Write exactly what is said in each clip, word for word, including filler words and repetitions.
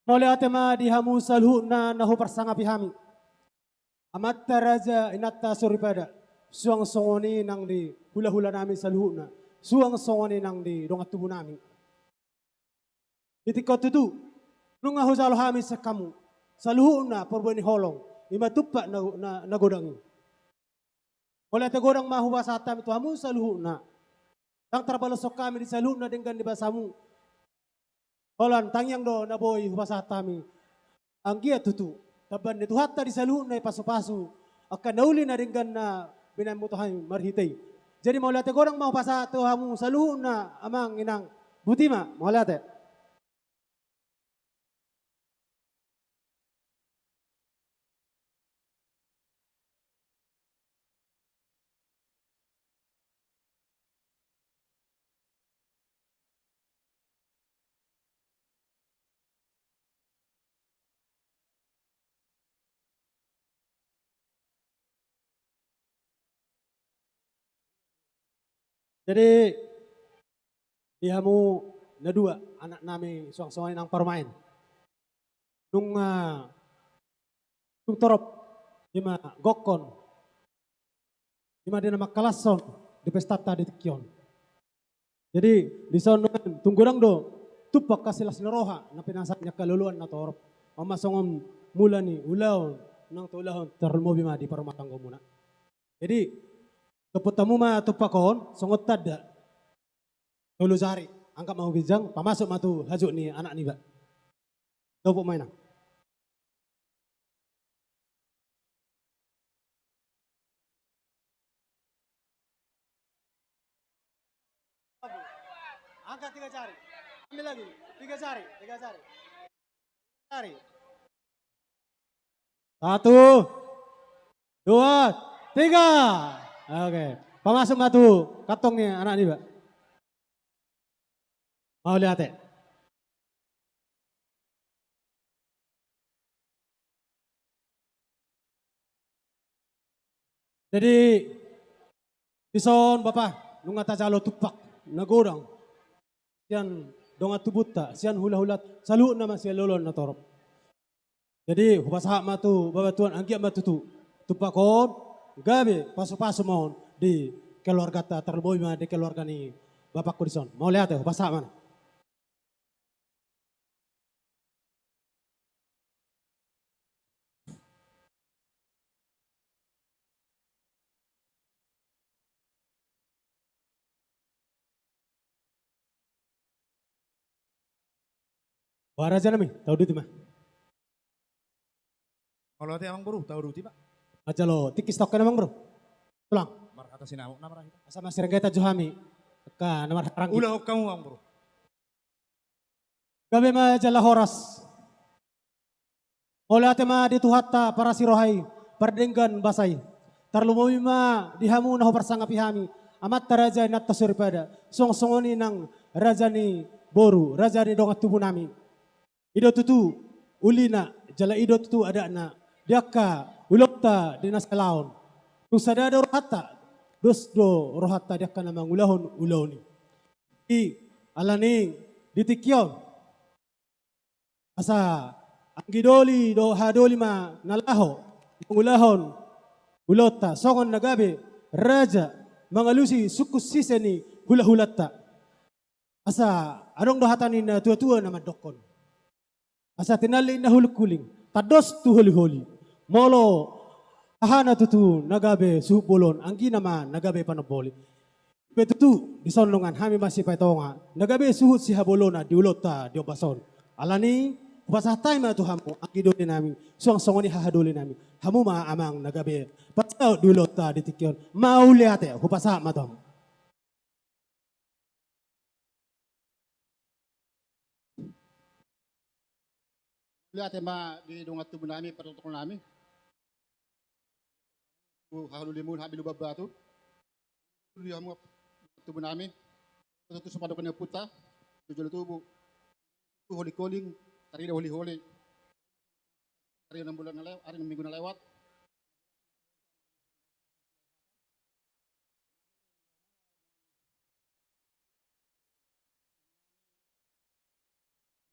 Mauliate ma di hamu saluhutna na huparsangapi hami. Amanta raja, inanta soripada, suang songon i nang di hulahulanami saluhutna, suang songon i nang di dongan tubunami. Di tingki on tutu, nunga hujalo hami sian hamu saluhutna parbue ni holong, i ma tumpak na, na, na godang i. Mauliate godang ma hupasahat hami tu hamu saluhutna. Ndang tarbaloshon hami di saluhutna denggan ni basamu. Holan tangiang do na boi hupasahat hami. Anggiat tutu tambahan ni Tuhanta di saluhutna i pasupasu angka na uli na denggan na binahenmu tu hami marhite i. Jadi mauliate godang ma hupasahat tu hamu saluhutna, amang inang. Botima, mauliate. Jadi di hamu na dua, anaknami suang songon i nang parumaen. Nunga, ah, tung torop, i ma gokhon, i ma di na mangkalashon di pestanta di tingki on. Jadi dison nunga tung godang do tumpak angka silas ni roha na pinasahat ni angka loloan na torop. On ma songon mula ni ulaon naung taulahon, tarlumobi ma di parumatanggaonmuna. Jadi dophon hamu ma tumpak on songon tanda tolu jari. Angkat ma hu ginjang, pamasuk ma tu hajut ni anak niba. Dophon ma inang. Angkat tiga jari. Ambil lagi. Tiga jari, tiga jari. Jari. Satu, dua, tiga. Oke. Pamasuk ma tu kantong ni anak niba. Mauliate. Jadi dison bapa, nunga tajalo tumpak na godang sian dongan tubunta, sian hulahulanta, saluhutna ma sian loloan na torop. Jadi hupasahat ma tu bapa tuan, anggiat ma tutu tumpak on gabe pasupasu ma on di keluarganta, tarlumobi ma di keluarga ni bapakku dison. Mauliate, hupasahat ma. Bah rajanami, tauduti ma. Molo ate amang boru, tauduti ma. Manjalo tingki sitokken amang boru. Tulang. Marhata sinamot nama ra hita. Asa masirenggetan jo hami angka na marhahaanggi. Ulahon hamu amang boru. Gabe ma jala horas. Mauliate ma di Tuhanta parasi roha i, pardenggan basa i. Tarlumobi ma di hamu na huparsangapi hami, amanta raja, inanta soripada, suang songon i nang raja ni boru, raja ni dongan tubunami. I do tutu ulina jala i do tutu adatna di angka ulaonta di na salaon. Tung sada do rohanta, dos do rohanta di angka na mangulahon ulaon i. I alani di tingki on asa anggidoli dohot hahadoli ma na laho mangulahon ulaonta songon na gabe raja mangalusi sungkun sise ni hulahulanta. Asa adong do hata ni na tuatua na mandokkon: Asa tinallik na hulinghuling, tandos tu holiholi. Molo hahana tutu na gabe suhut bolon, anggina ma na gabe panomboli. Pe tutu dison dongan, hami ma sipaetonga na gabe suhut sihabolona di ulaonta di ombas on. Alani hupasahat hami ma tu hamu anggidolinami, suang songon i hahadolinami. Hamu ma amang na gabe pansaut di ulaonta di tingki on. Mauliate, hupasahat ma tu hamu. Mauliate ma di dongan tubunami, partotonami. Tu hahadolimuna, hami Lumban Batu. Di hamu tubunami, tutu so pandok ni ompunta, tu jolo tubu, tu holingholing, tarida holiholi. Ari na bulan na lewat, ari na minggu na lewat.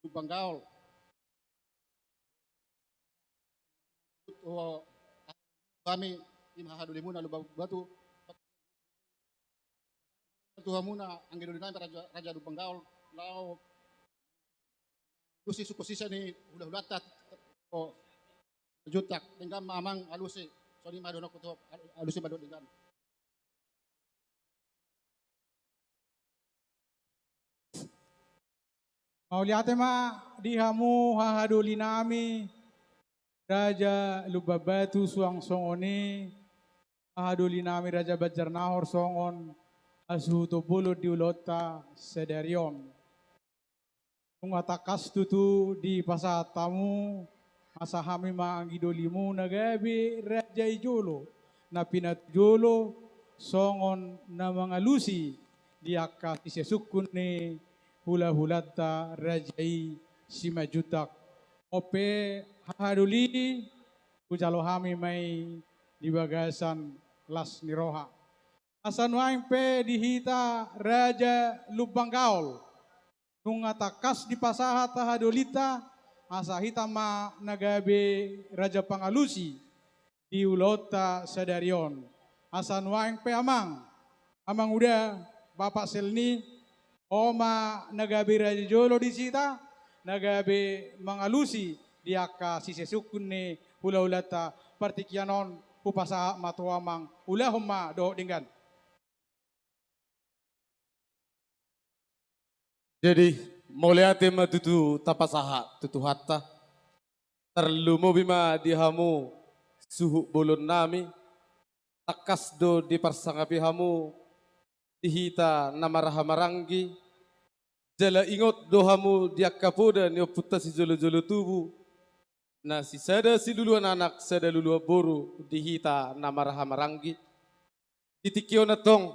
Lumban Gaol. hami, ima hahadolimuna Lumban Batu, tu hamuna anggi doli nami Raja, Raja Lumban Gaol, laho alusi sungkun sise ni hulahulanta, o, Simanjuntak, denggan ma amang alusi, songon i ma dohononku tu ho, alusi ma dohot denggan. Mauliate ma di hamu hahadoli nami Raja Lumban Batu, suang songon i hahadoli nami Raja Banjarnahor songon hasuhuton bolon di ulaonta sadari on. Nunga tangkas tutu dipasahat hamu, asa hami ma anggi dolimu na gabe raja i jolo, na pinatujolo, songon na mangalusi di angka sise sungkun ni hulahulanta raja i Simanjuntak. On pe hahadoli, hujalo hami ma i di bagasan las ni roha. Asa nuaeng pe di hita Raja Lumban Gaol, nunga tangkas dipasahat hahadolinta, asa hita ma na gabe raja pangalusi di ulaonta sadari on. Asa nuaeng pe amang, amanguda, Bapak Selni, ho ma na gabe raja jolo di hita, na gabe mangalusi di angka sise sungkun ni hulahulanta. Partingkian on hupasahat ma tu ho amang, ulahon ma dohot denggan. Jadi, mauliate ma tutu tapasahat tu Tuhanta. Tarlumobi ma di hamu suhut bolon nami, tangkas do diparsangapi hamu di hita na marhahamaranggi, jala ingot do hamu di angka poda ni ompunta sijolojolo tubu, na sisada siluluan anak sada luluan boru di hita na marhahamaranggi. Di tingki on antong,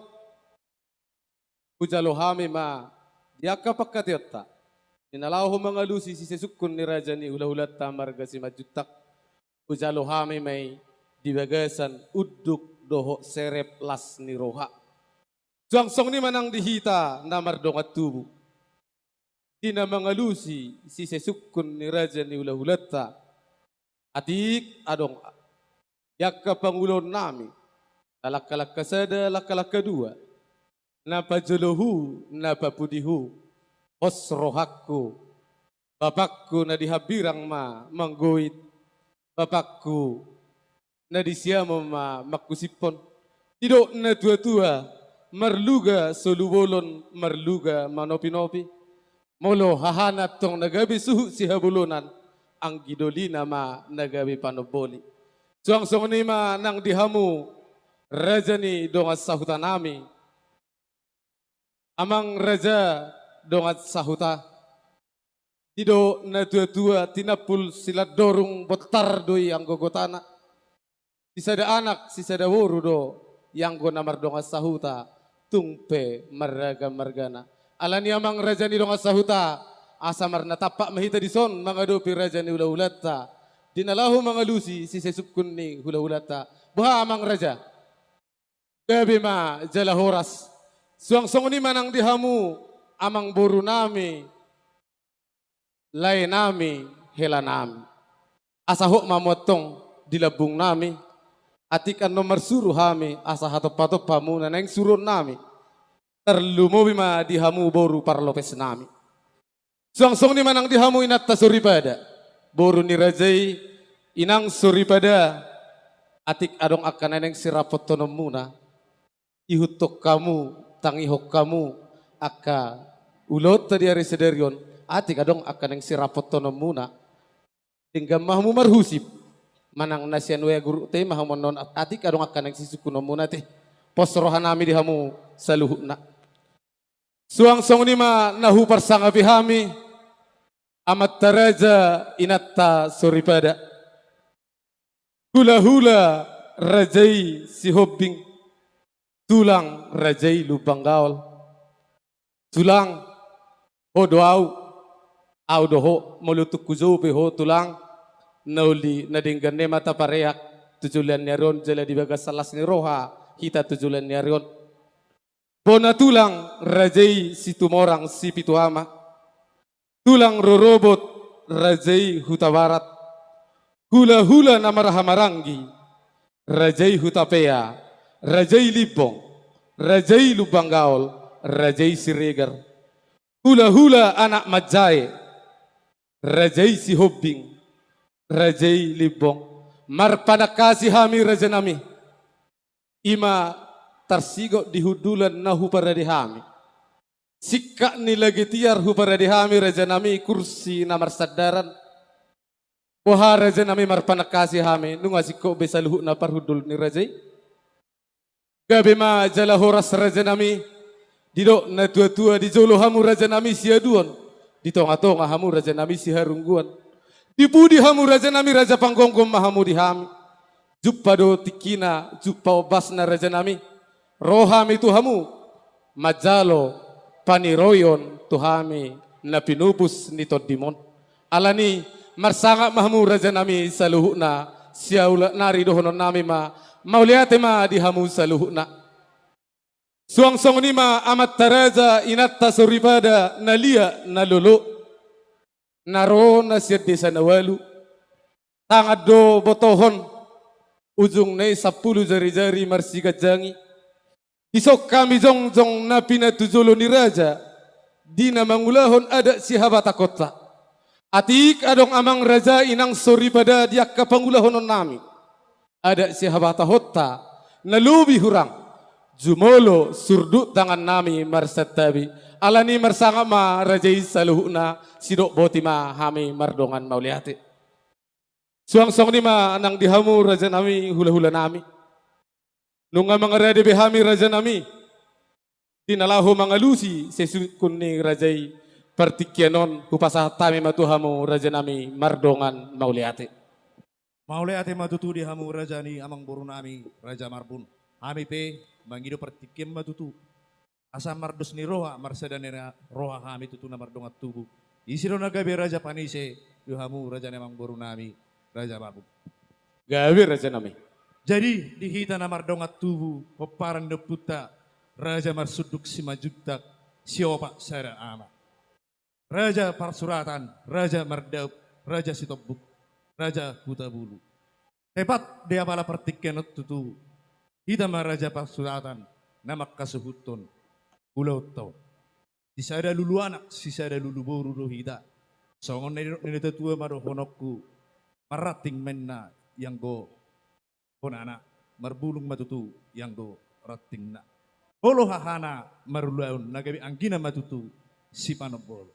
hujalo hami ma di angka pangkataionta, di na laho mangalusi sise sungkun ni raja ni hulahulanta marga Simanjuntak, hujalo hami ma i di bagasan unduk dohot serep las ni roha. Suang songon i ma nang di hita na mardongan tubu, di na mangalusi sise sungkun ni raja ni hulahulanta, atik adong di angka pangulaon nami, na langka-langka sada, langka-langka dua, na pajolohu, na papudihu, pos rohangku, bapakku na di hambirang ma manggoit, bapakku na di siamun ma mangkusiphon, didok na tua-tua, marluga solu bolon, marluga manopi-nopi. Molo hahana antong na gabe suhut sihabolonan, anggi dolina ma na gabe panomboli. Suang songon i ma nang di hamu raja ni dongan sahuta nami, amang raja dongan sahuta. Didok na tua-tua, tinampul silandorung bontar do i anggo gotana. Sisada anak, sisada boru do i anggo na mardongan sahuta, tung pe marragam margana. Alani i amang raja ni dongan sahuta, asa marnatampak ma hita dison mangadopi raja ni hulahulanta, di na laho mangalusi sise sungkun ni hulahulanta. Boha amang raja? Gabe ma jala horas. Suang songon i ma nang di hamu amangboru nami, lae nami, hela nami. Asa hot ma hamu antong di lambung nami, atik annon marsuru hami asa hatompa-tompa hamu na naeng suruon nami. Tarlumobi ma di hamu boru parlopes nami. Suang songon i ma nang di hamu inanta soripada, boru ni raja i, inang soripada, atik adong angka na naeng sirapothononmuna, ihuthon hamu, tangihon hamu angka ulaonta di ari sadari on, atik adong angka naeng sirapothononmuna, denggan ma hamu marhusip. Manang na sian wea gurunta i ma hamu annon, atik adong angka naeng sisungkunonmuna ate. Pos roha nami di hamu saluhutna. Suang songon i ma na huparsangapi hami, amanta raja, inanta soripada, hulahula raja i Sihombing, tulang raja i Lumban Gaol. Tulang, ho do au, au do ho, molo tung hujou pe ho tulang, na uli na denggan i ma tapareak tu joloan ni ari on, jala di bagasan las ni roha hita tu joloan ni ari on. Bona tulang raja i Situmorang Sipitu Ama, tulang rorobot raja i Hutabarat, Hulahula na marhahamaranggi, raja i Hutapea, raja i Limbong, raja i Lumban Gaol, raja i Siregar. Hulahula anak manjae, raja i Sihombing, raja i Limbong. Marpanangkasi hami rajanami. I ma tarsigot di hundulan na huparade hami. Singkat ni lage tiar huparade hami rajanami kursi na marsandaran. Boha rajanami, marpanangkasi hami, nunga singkop be saluhutna parhundul ni raja i. Gabe ma jala horas rajanami. Didok natuatua, di jolo hamu rajanami siaduon, di tongatonga hamu rajanami siharungguon. Di pudi hamu rajanami, raja panggomgom ma hamu di hami. Jumpa do tingkina, jumpa ombasna rajanami. Ro hami tu hamu manjalo paniroion tu hami na pinupus ni tondimon. Alani, marsangap ma hamu rajanami saluhutna. Siaulak nari dohononnami ma, mauliate ma di hamu saluhutna. Suang songon i ma amanta raja, inanta soripada, na liat na lolo, na ro na sian desa na ualu. Tangan do botohon, ujungna i sampulu jarijari marsiganjangi. Dison hami jongjong na pinatujolo ni raja, di na mangulahon adat sihabatahonta. Atik adong amang raja, inang soripada, di angka pangulahononnami adat sihabatahonta, na lobi hurang, jumolo surdut tangannami marsantabi. Alani, marsangap ma raja i saluhutna, sidok boti ma hami mardongan mauliate. Suang songon i ma nang di hamu rajanami, hulahulanami. Nunga mangarade be hami rajanami, di na laho mangalusi sesungkun ni raja i, partingkian on hupasahat hami ma tu hamu rajanami mardongan mauliate. Mauliate ma tutu di hamu raja ni amangborunami Raja Marbun. Hami pe mangido partingkian ma tutu. Asa mardos ni roha, marsada ni roha hami tutu na mardongan tubu. Ise do na gabe raja panise di hamu raja ni amangborunami Raja Marbun? Gabe rajanami. Jadi di hita na mardongan tubu, pomparan ni ompunta Raja Marsunduk Simanjuntak, siopat sada ama. Raja Parsuratan, Raja Mardaup, Raja Sitombuk, Raja Hutabulu. Tepat di apala partingkian on tutu, hita ma Raja Parsuratan na manghasuhuthon ulaonta on. Sisada lulu anak, sisada lulu boru do hita. Songon na nidok ni natuatua ma dohononku, marranting ma inna ianggo bonana, marbulung ma tutu ianggo rantingna. Molo hahana marulaon, na gabe anggina ma tutu sipanombolan.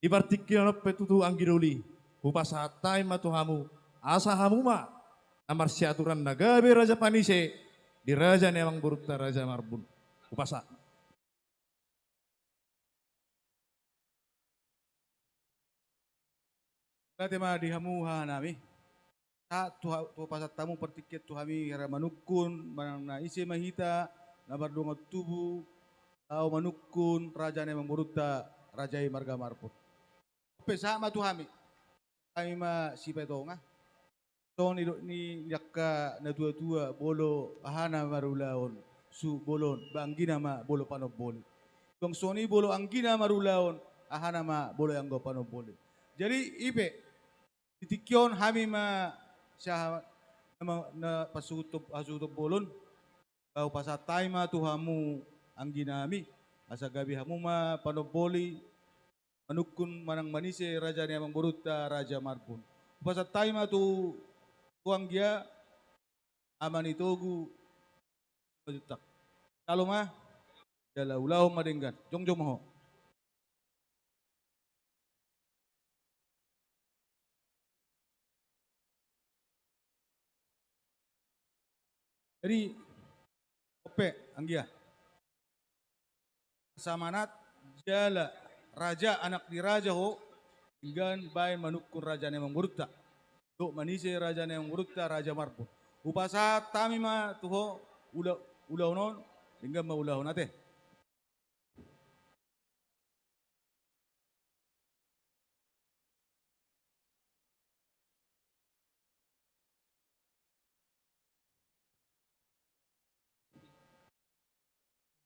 Di partingkian on pe tutu anggi doli, hupasahat hami ma tu hamu, asa hamu ma na marsiaturan na gabe raja panise di raja ni amangborunta Raja Marbun. Hupasahat. Mauliate ma di hamu hahanami. Sahat tu ha-, tu pasahat hamu partingkian tu hami hira manungkun, manang na ise ma hita, na mardongan tubu, laho manungkun raja ni amangborunta, raja i marga Marbun. Pe sahat ma tu hami. Hami ma sipatonga. Songon nidok ni angka natuatua, molo hahana marulaon, suhut bolon, ba anggina ma molo panomboli. Suang songon i molo anggina marulaon, hahana ma molo ianggo panomboli. Jadi i pe, di tingki on hami ma saha na ma-, na pasuhuton, hasuhuton bolon, ba hupasahat hami ma tu hamu angginami, asa gabe hamu ma panomboli, manungkun manang manise raja ni amangborunta Raja Marbun. Hupasahat hami ma tu, tu anggia, ama ni Togu Simanjuntak. Jalo ma, jala ulahon ma denggan. Jongjong ma ho. Jadi, ope, anggia. Samanat jala raja, anak ni raja ho, denggan baen manungkun raja ni amangborunta. Dok manise raja ni amangborunta Raja Marbun. Hupasahat hami ma tu ho ula-, ulaon on, denggan ma ulahon, ate.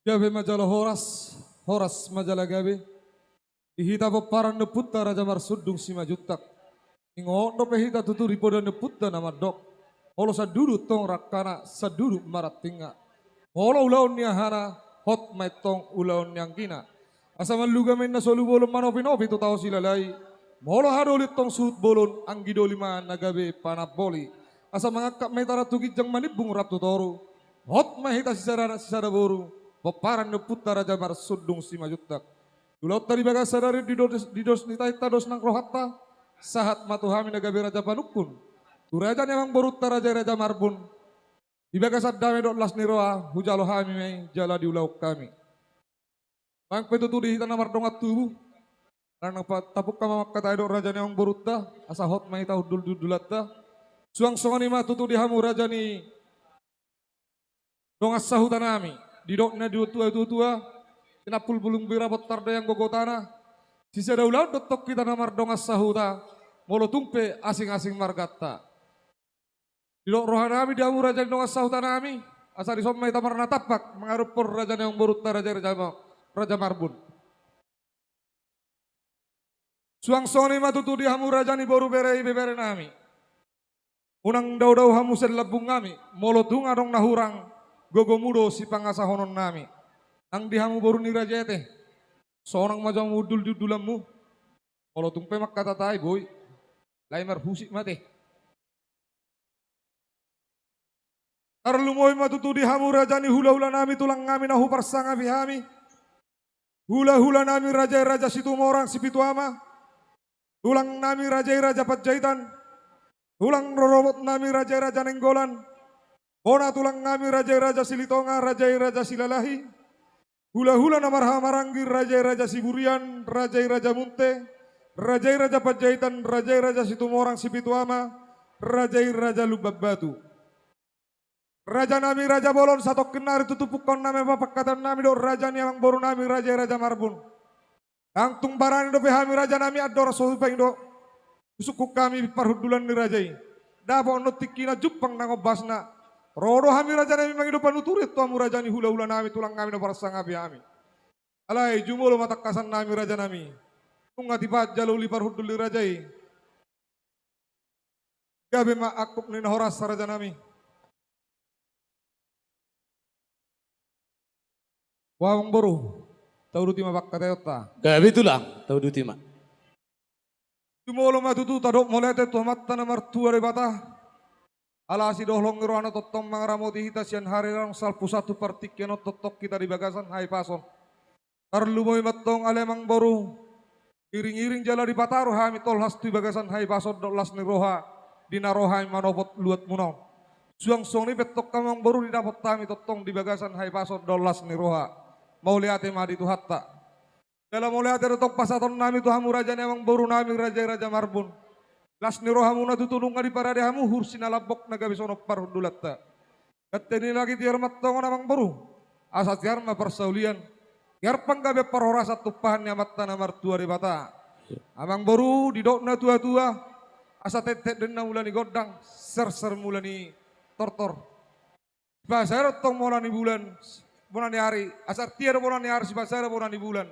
Gabe ma jala horas, horas ma jala gabe. Di hita pomparan ni ompunta Raja Marsundung Simanjuntak. Ingot dope hita tutu di poda ni ompunta na mandok: Molo sandudu tong rangkana, sandudu ma rantingna. Molo ulaon ni ahana, hot ma i tong ulaon ni anggina. Asa manluga ma inna solu bolon, manopinopi tu tao silala i. Molo hadoli tong suhut bolon, anggi doli ma na gabe panamboli. Asa mangangkat ma i taran tu ginjang, manimbung rap tu toru. Hot ma hita sisada anak sisada boru, pomparan ni ompunta Raja Marsundung Simanjuntak. Di ulaonta di bagas sadari, di dos, di dos ni tahinta dos nang rohanta, sahat ma tu hami na gabe raja panungkun, tu raja ni amangborunta raja i Raja Marbun. Di bagasan dame dohot las ni roha hujalo hami ma i jala diulahon hami. Nang pe tutu di hita na mardongan tubu, nang na pa-, tapungka ma mangkatai dohot raja ni amangborunta, asa hot ma hita hundul di hundulanta. Suang songon i ma tutu di hamu raja ni dongan sahuta nami, didok na dua tua, dua tua, tinampul bulung bira, bontar daihan gogotana. Sisada ulaon do tong hita na mardongan sahuta, molo tung pe asing-asing marganta. Didok roha nami di hamu raja ni dongan sahuta nami, asa dison ma hita marnatampak mangadophon raja ni amangborunta raja i Raja Ma-, Raja Marbun. Suang songon i ma tutu di hamu raja ni boru, bere, ibebere nami. Unang dao-dao hamu sian lambung nami, molo tung adong na hurang, gogomu do sipangasahonon nami. Nang di hamu boru ni raja i ate, sonang ma jo hamu hundul di hundulanmu. Molo tung pe mangkatai, boi, alai marhusip ma ate. Tarlumobi ma tutu di hamu raja ni hula-hula nami, tulang nami na huparsangapi hami. Hula-hula nami raja i Raja Situmorang Sipitu Ama. Tulang nami raja i Raja Panjaitan. Tulang rorobot nami raja i Raja Nainggolan. Bona tulang nami raja i Raja Silitonga, raja i Raja Silalahi. Hula-hula na marhahamaranggi raja i Raja Siburian, raja i Raja Munte, raja i Raja Panjaitan, raja i Raja Situmorang Sipitu Ama, raja i Raja Lumban Batu. Raja nami Raja Bolon, satongkin nari tutu pungkaon nami, pangkataion nami dohot raja ni amangboru nami raja i Raja Marbun. Ndang tung barani dope hami raja nami, andorang so hupaindo, husungkun hami parhundulan ni raja i. Dapot annon tingkina, jumpang nang ombasna. Ro do hami raja nami mangido panuturion tu hamu raja ni hula-hula nami, tulang nami na huparsangapi hami. Alai jumolo ma tangkasan nami raja nami. Nunga tipat jala uli parhundul ni raja i. Gabe ma angkup ni na horas raja nami. Boha amangboru, tauduti ma pangkataionta. Gabe tulang, tauduti ma. Jumolo ma tutu tadok mauliate tu Amanta na martua Debata. Ala asi do holong ni rohana tongtong mangaramoti hita sian ari na naung salpu sahat tu partingkian on tongtong hita di bagasan hahipason. Tarlumobi ma antong ale amangboru, iring-iring jala dipataru hami tolhas tu bagasan hahipason dohot las ni roha, di na ro hami manopot luatmuna on. Suang songon i pe antong amangboru, didapot hami tongtong di bagasan hahipason dohot las ni roha. Mauliate ma di Tuhanta. Jala mauliate do tong pasahaton nami tu hamu raja ni amangboru nami raja i Raja Marbun. Las ni rohamuna tutu nunga diparade hamu uhur sinalambok na gabe songon parhundulanta. Ganteni lagi tiar ma antong on amangboru, asa tiar ma parsaulian, tiar panggabean parhorasan tumpahan ni Amanta na martua Debata. Amangboru, didok na tua-tua, asa tentet do inna mula ni gondang, serser mula ni tortor. Sipasada do tong bona ni bulan, bona ni ari, asa artia do bona ni ari, sipasada bona ni bulan.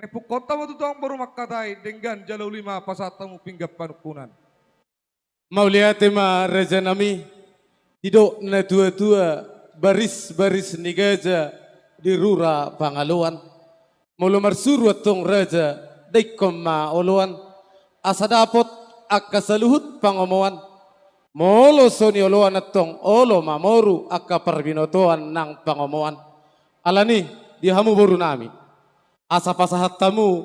Naeng pungkaonta ma tutu amangboru mangkatai, denggan jala uli ma pasahat hamu pinggan panungkunan. Mauliate ma raja nami, didok na tua-tua, baris-baris ni gaja di rura Pangaloan. Molo marsuru antong raja, daikkon ma oloan, asa dapot angka saluhut pangomoan. Molo so nioloan antong olo ma moru angka parbinotoan nang pangomoan. Alani, di hamu boru nami, asa pasahat hamu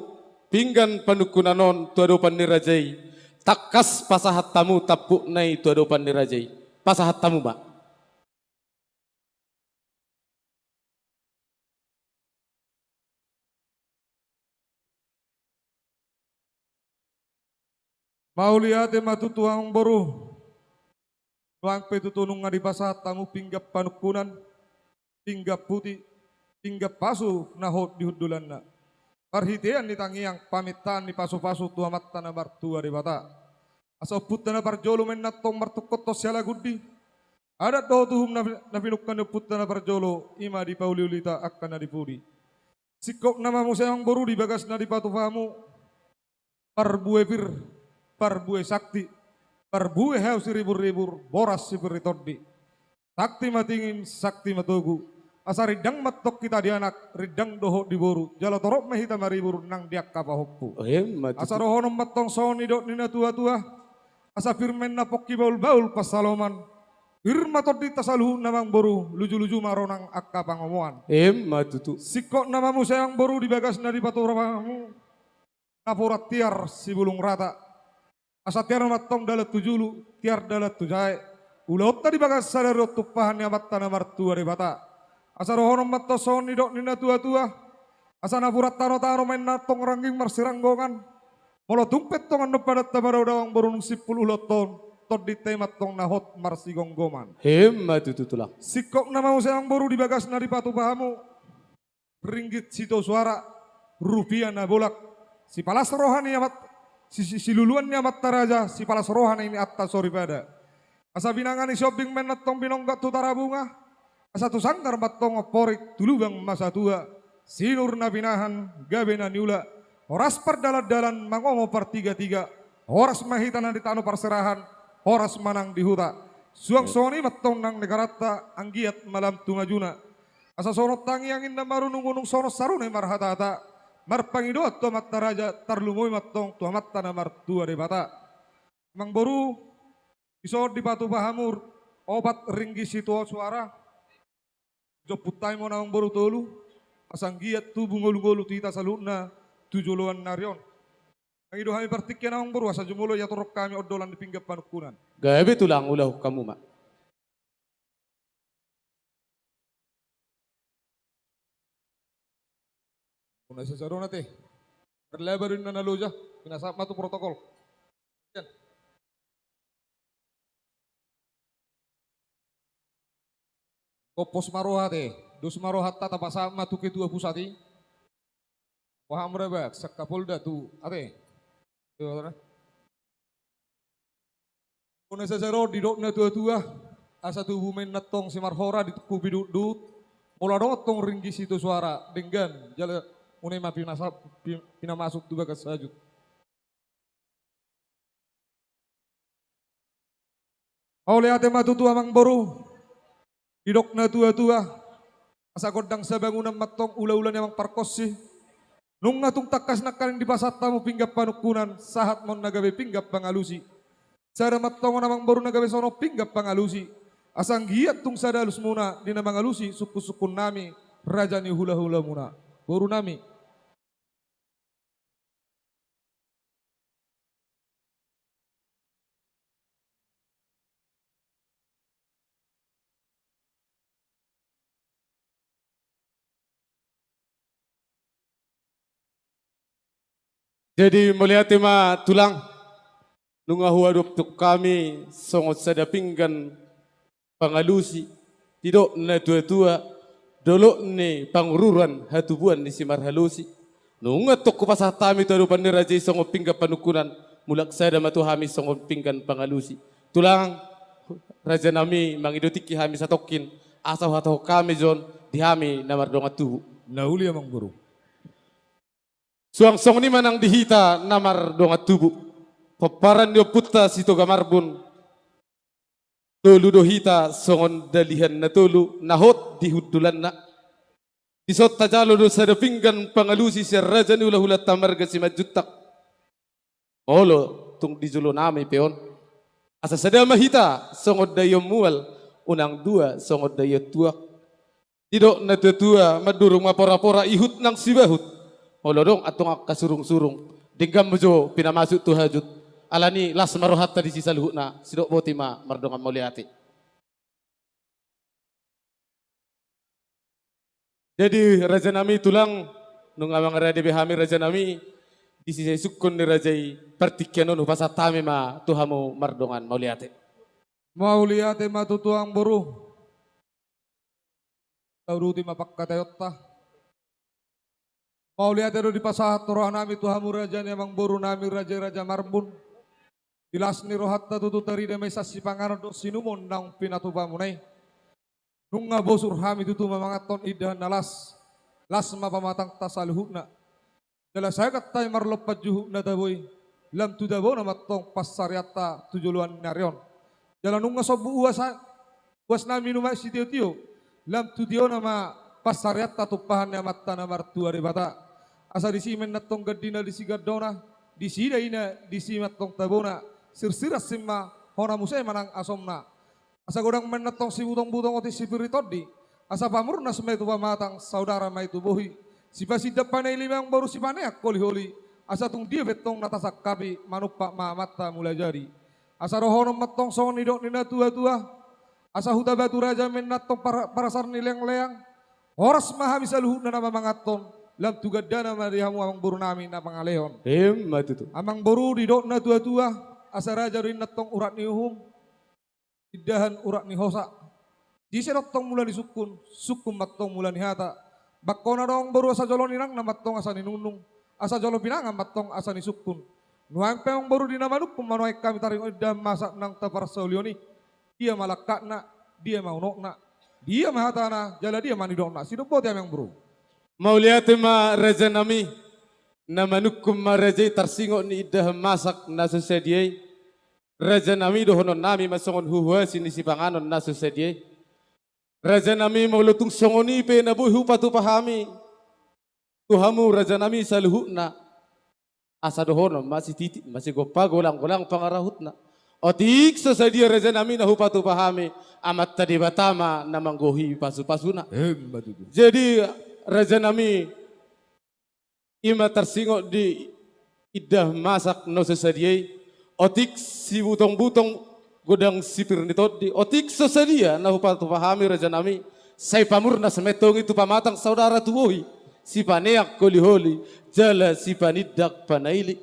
pinggan panungkunan on tu adopan ni raja i, tangkas pasahat hamu tampukna i tu adopan ni raja i. Pasahat hamu ma. Mauliate ma tutu amangboru. Nuaeng pe tutu nunga dipasahat hamu pinggan panungkunan, pinggan puti, pinggan pasu na hot di hundulanna. Marhitean ni tangiang, pamintaan ni pasu-pasu tu Amanta na martua Debata. Asa ompunta na parjolo ma inna antong martungkot sialagundi. Adat dohot uhum na, na pinungka ni ompunta na parjolo, i ma dipauli-ulita angka na di pudi. Singkop nama muse amangboru di bagas na dipatupa hamu. Parbue pir, parbue sakti, Parbue hau siriburribur, boras sipir ni tondi. Sakti ma tingin, sakti ma togu. Asa rindang ma antong hita di anak, rindang dohot di boru. Jala torop ma hita maribur nang di angka pahompu. Asa dohonon ma antong songon nidok ni natuatua. Asa pir ma inna pongki bahulbahul pansalongan. Pir ma tondinta saluhutna amangboru, lujuluju ma ro nang angka pangomoan. Emma tutu. Singkop nama muse amangboru di bagas na dipatupa hamu. Napuran tiar sibulung rata. Asa tiar ma antong dalan tu julu, tiar dalan tu jae. Ulaonta di bagas sadari on tumpahan ni Amanta na martua Debata. Asa dohonon ma antong songon nidok ni natuatua. Asa napuran tanotano ma inna antong rangging marsiranggongan. Molo tung pe antong annon padanta padaodao amangboru nunga simpul ulaonta on, tondinta i ma antong na hot marsigomgoman. Emma tutu tulang. Singkop nama muse amangboru di bagas na dipatupa hamu. Ringgit sitio suara, rupia na bolak. Sipalas roha ni amat, si, si, siluluan ni amanta raja, sipalas roha ni amanta soripada. Asa binanga ni Siombing ma inna antong binongga tu Tarabunga. Asa tu sanggar ma antong amporik, tu lubang ma satua. Sinur na pinahan, gabe na niula. Horas pardalandalan, mangomo partigatiga. Horas ma hita nang di tano parserahan, horas ma nang di huta. Suang songon i ma antong nang negaranta, anggiat ma lam tu majuna. Asa songon tangiang inna marunungunung, songon sarune marhatahata. Marpangidoan tu amanta raja, tarlumobi ma antong tu Amanta na martua Debata. Amangboru, dison dipatupa hamu opat ringgit sitio suara. Jompunta i ma on amangboru tolu. Asa anggiat tubu ngolungolu tu hita saluhutna tu joloan ni ari on. Mangido hami partingkian amangboru, asa jumolo ia torop hami ondolan di pinggan panungkunan. Gabe tulang, ulahon hamu ma. Unang sasadona te. Marlaba do inna na loja. Pinasahat ma tu protokol. Gompos ma roha te. Dos ma rohanta, tapasahat ma tu ketua pusat i. Paham ra ba, sian Kapolda tu ate. Unang sasadona, didok natuatua. Asa tubu ma inna antong simarhora, ditungkupi duhutduhut. Molo adong antong ringgit sitio suara, denggan, jala unang ma pinasa-, pi-, pinamasuk tu bagas hajut. Mauliate ma tutu amangboru. Didok natuatua. Asa gondang sabangunan ma antong ulaula ni amang parkonsi. Nunga tung tangkas nangkaning dipasahat hamu pinggan panungkunan, sahat ma on na gabe pinggan pangalusi. Sada ma antong on amangboru na gabe songon pinggan pangalusi. Asa anggiat tung sada alusmuna di na mangalusi sungkunsungkunnami, raja ni hulahulamuna. Borunami. Jadi mauliate ma tulang, nunga huadophon hami songon sada pinggan pangalusi, didok natuatua, dolok ni Pangururan, hatubuan ni simarhalosi. Nunga antong hupasahat hami tu adopan ni raja i songon pinggan panungkunan, mulak sada ma tu hami songon pinggan pangalusi. Tulang, rajanami, mangido tingki hami satongkin, asa huhatahon hami jo on di hami na mardongan tubu. Na uli amangboru. Suang songon i ma nang di hita na mardongan tubu. Pomparan ni ompunta Sitoga Marbun. Tolu do hita songon dalihan na tolu na hot di hundulanna. Dison tajalo do sada pinggan pangalusi sian raja ni hulahulanta marga Simanjuntak. Molo tung di jolonami pe on. Asa sada ma hita songon daion mual, unang dua songon daion tuak. Didok natuatua, mandurung ma porapora, ihut nang sibahut. Molo adong antong angka surungsurung, denggan ma jo pinamasuk tu hajut. Alani las ma rohanta disi saluhutna, sidok boti ma mardongan mauliate. Jadi rajanami tulang, nunga mangarade be hami rajanami, disi sai sungkun ni raja i, partingkian on hupasahat hami ma tu hamu mardongan mauliate. Mauliate ma tutu amangboru. Tauduti ma pangkataionta. Mauliate do dipasahat rohanami tu hamu raja ni amangborunami raja i Raja Marbun. Di las ni rohanta tutu tarida ma i sian sipanganon dohot siinumon naung pinatupamuna i. Nunga bosur hami tutu mamangathon indahan na las. Las ma pamatangta saluhutna. Jala sagat hami marlompan juhut na tabo i. lam tu dabona ma antong pansarianta tu joloan ni ari on. Jala nunga sombu uas, uas nami nuaeng sitiotio, lam tu tiona ma pansarianta tumpahan ni Amanta na martua Debata. Asa disi ma antong gandina, disi gandona, disi daina, disi ma antong tabona, sirsir asing ma hona muse manang asomna. Asa godang ma antong sibutongbutong otik sipir ni tondi, asa pamurnas ma i tu pamatang, saudara ma i tu bohi, sipasindak panaili, amangboru, sipaneang holiholi, asa tung dia pe antong na tasangkapi, manumpak ma Amanta Mulajadi. Asa dohonon ma antong songon nidok ni natuatua, asa Hutabatu Raja ma antong par-, parasar ni leangleang, horas ma hami saluhutna na mamanganhon, lam tu gandana ma di hamu, amangboru nami, na mangalehon. Emma tutu. Amangboru, didok natuatua, asa raja do i antong urat ni uhum, indahan urat ni hosa. Disi do antong mula ni sungkun, sungkun ma antong mula ni hata. Bangkona do, amangboru, asa jolo ninangna ma antong asa ninungnung, asa jolo pinangan ma antong asa nisungkun. Nuaeng pe, amangboru, di na manungkun ma nuaeng hami taringot indahan masak nang taparsaulion i. Dia ma langkatna, dia ma unokna, dia ma hatana, jala dia ma nidokna. Sidok boti, amangboru. Mauliate ma, raja nami. Na manungkun ma raja i tarsingot ni indahan masak na so sadia i. Raja nami, dohonon nami ma songon huhuasi ni sipanganon na so sadia i. Raja nami, molo tung songon i pe na boi hupatupa hami tu hamu, raja nami, saluhutna, asa dohonon ma, sititik ma sigompa, golanggolang pangarahutna. Otik so sadia, raja nami, na hupatupa hami, Amanta Debata ma na manggohi pasupasuna. Emma tutu. Jadi, raja nami, i ma tarsingot di indahan masak na so sadia i, otik sibutongbutong godang sipir ni tondi, otik so sadia na hupatupa hami, raja nami, sai pamurnas ma antong i tu pamatang, saudara tu bohi, sipaneang holiholi, jala sipanindak panaili.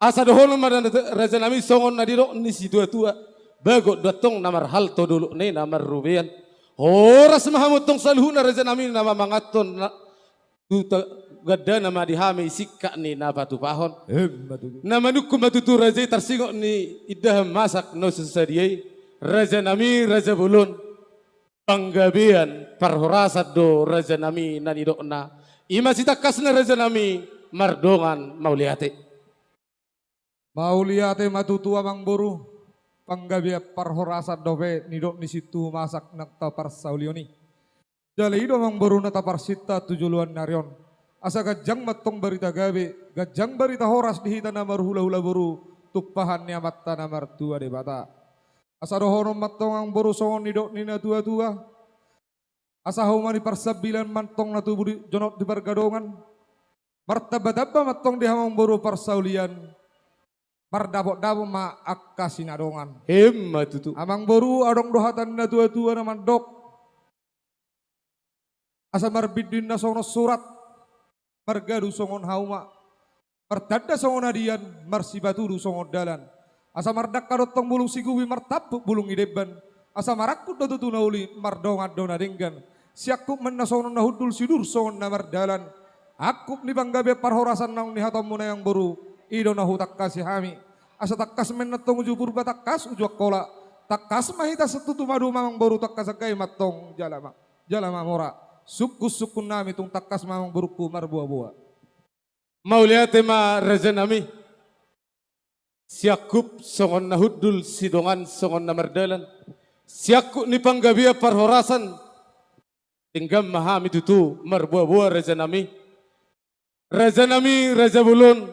Asa dohonon ma, raja nami, songon na nidok ni situatua: Bagot do antong na marhalto, dolok ni na marrobean. Horas ma hamu antong saluhutna, raja nami, na mamanganhon, na tu ta-, gandana ma di hami singkat ni na patupahon. Emma tutu. Na manungkun ma tutu raja i tarsingot ni indahan masak na so sadia i, raja nami, raja bolon. Panggabean parhorasan do, raja nami, na nidokna. I ma sitangkasna, raja nami, mardongan mauliate. Mauliate ma tutu, amangboru. Panggabean parhorasan dope nidok ni sintuhu masak nang taparsaulion i. Jala i do, amangboru, na taparsinta tu joloan ni ari on. Asa ganjang ma antong barita gabe, ganjang barita horas di hita na marhulahula boru, tumpahan ni Amanta na martua Debata. Asa dohonon ma antong, amangboru, songon nidok ni natuatua: Asa hauma ni parsambilan ma antong na tubu di, jonok di pargadongan, martambatamba ma antong di hamu, amangboru, parsaulian, mardapotdapot ma angka sinadongan. Emma tutu. Amangboru, adong do hata ni natuatua na mandok: Asa marbindu ninna songon surat, margadu songon hauma, martanda songon adian, marsipatudu songon dalan. Asa mardangka do antong bulung sigubi, martampuk bulung ni demban. Asa marangkup do tutu na uli, mardongan do na denggan. Siangkup ma ninna songon na hundul, siudur songon na mardalan. Angkup ni panggabean parhorasan naung nihataonmuna i, amangboru, i do na hutangkasi hami. Asa tangkas ma ninna antong uju Purba, tangkas uju Angkola. Tangkas ma hita sahat tu maduma, amangboru, tangkas angka i ma antong jala ma-, jala mamora. Sungkunsungkun nami tung tangkas ma, amangborungku, marboaboa. Mauliate ma, raja nami. Siangkup songon na hundul, sidongan songon na mardalan. Siangkup ni panggabean parhorasan, denggan ma hami tutu marboaboa, raja nami. Raja nami, raja bolon.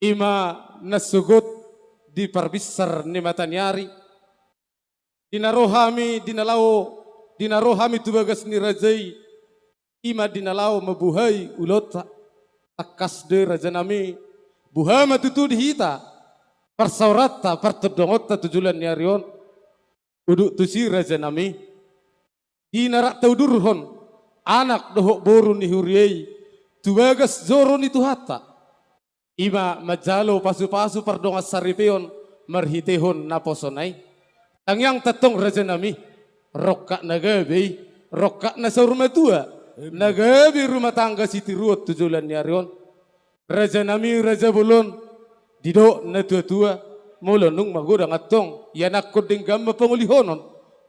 I ma na sogot di parbinsar ni mata ni ari. Di na ro hami, di na laho, di na ro hami tu bagas ni raja i, i ma di na laho mambuhai ulaonta. Tangkas do i, raja nami, buha ma tutu di hita parsaoranta, partondongonta tu joloan ni ari on. Udut tusi, raja nami, di na rap taudurhon anak dohot boru ni huria i tu bagas joro ni Tuhanta, i ma manjalo pasupasu pardongan saripeon marhitehon naposona i. Tangiangta antong, raja nami, rongkap na gabe i, rongkap na saur matua, na gabe rumah tangga sitiruon tu joloan ni ari on. Raja nami, raja bolon, didok natuatua, molo nunga magodang antong ianakhon, denggan ma pangolihonon.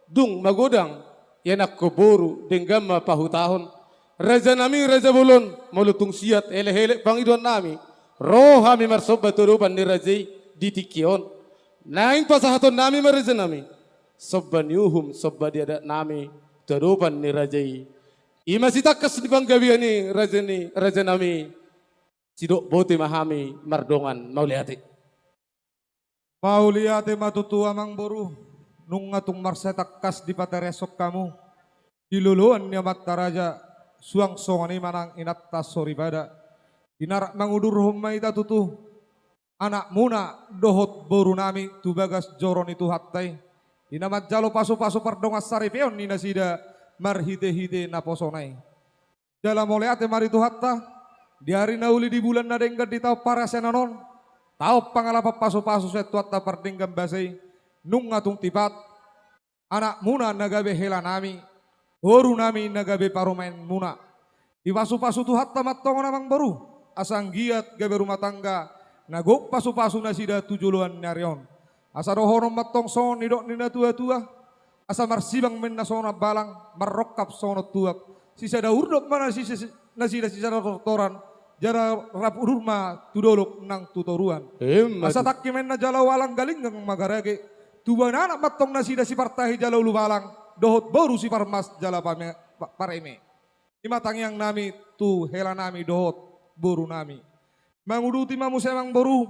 Dung magodang ianakhon boru, denggan ma pahutahon. Raja nami, raja bolon, molo tung siat elekelek pangidoan nami, Ro hami marsomba tu adopan ni raja i di tingki on. Naeng pasahatonnami ma rajanami somba ni uhum, somba ni adatnami tu adopan ni raja i. I ma sitangkas ni panggabean i raja ni, rajanami. Sidok boti ma hami mardongan mauliate. Mauliate ma tutu amangboru, nunga tung marsitangkas dipatarehon hamu di loloan ni amanta raja, suang songon i ma nang inanta soripada. Dinarak mangudurhon ma hita tutu anakmuna dohot borunami tu bagas joro ni Tuhanta i, di na manjalo pasupasu pardongansaripeon ni nasida marhitehite naposona i. Jala mauliate ma di Tuhanta, di ari na uli, di bulan na denggan, di taon parasian on, taon pangalapan pasupasu sian Tuhanta pardenggan basa i, nunga tung tipat anakmuna na gabe helanami, borunami na gabe parumaenmuna. Dipasupasu Tuhanta ma antong on amangboru, asa anggiat gabe rumah tangga na gok pasupasu nasida tu joloan ni ari on. Asa dohonon ma antong songon nidok ni natuatua, asa marsibang ma inna songon hambalang, marrongkap songon tuak. Sisada urdot ma na sisa, nasida sisada tortoran, jala rap udur ma tu dolok nang tu toruan. Emma tutu. Asa tangki ma inna jala ualang, galinggang ma garage, tubuan anak ma antong nasida sipartahi jala ulubalang, dohot boru siparmas jala pame-, pa-, pareme. I ma tangiangnami tu helanami dohot borunami. Manguduti ma muse amangboru,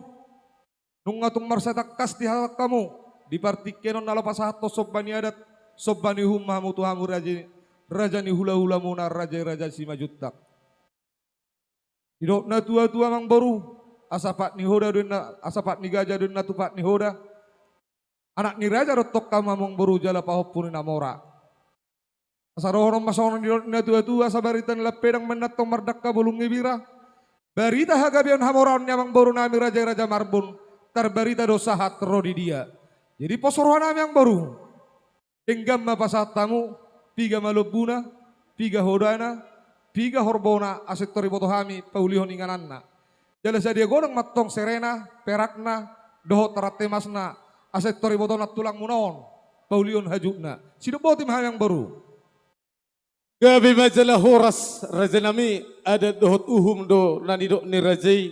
nunga tung marsitangkas dihatahon hamu, di partingkian on na laho pasahathon somba ni adat, somba ni uhum ma hamu tu hamu raja, raja ni hulahulamuna, raja, raja Simanjuntak. Didok natuatua amangboru, asa pat ni hoda do inna, asa pat ni gaja do inna tu pat ni hoda. Anak ni raja do antong hamu amangboru jala pahompu ni na mora. Asa dohonon ma songon nidok ni natuatua, asa barita ni lampedang ma inna antong mardangka bolung ni bira. Barita hagabeon hamoraon ni amangborunami raja i, raja Marbun, tarbarita do sahat ro di dia. Jadi pos rohanami amangboru, denggan ma pasahat hamu, piga ma lombuna, piga hodana, piga horbona, asa tor diboto hami paulihon ingananna. Jala sadia godang ma antong serena, perakna, dohot rante emasna, asa tor diboto nang tulangmuna on paulihon hajutna. Sidok boti ma hami amangboru. Gabe ma jala horas rajanami, adat dohot uhum do na nidok ni raja i.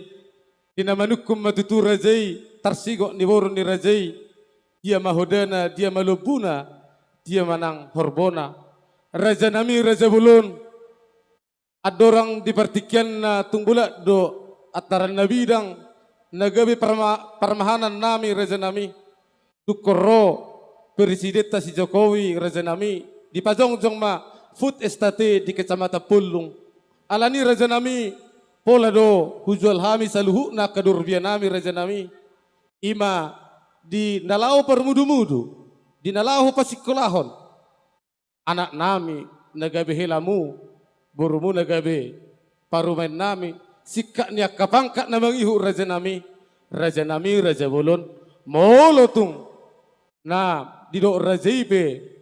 Di na manungkun ma tutu raja i, tarsigot ni boru ni raja i. Dia ma hodana, dia ma lombuna, dia ma nang horbona. Rajanami raja bolon, andorang di partingkian na tung bulat do antaran na bidang na gabe parma-, parmahanannami rajanami. Dungkon ro presidenta si Jokowi rajanami, dipajongjong ma food estate di Kecamatan Pollung. Alani rajanami, pola do hujual hami saluhutna angka durbianami rajanami. I ma di na laho parmudumudu, di na laho pasingkolahon anaknami na gabe helamu, borumu na gabe parumaennami, singkat ni angka pangkat na mangihut rajanami, rajanami raja bolon, molo tung na didok raja i pe,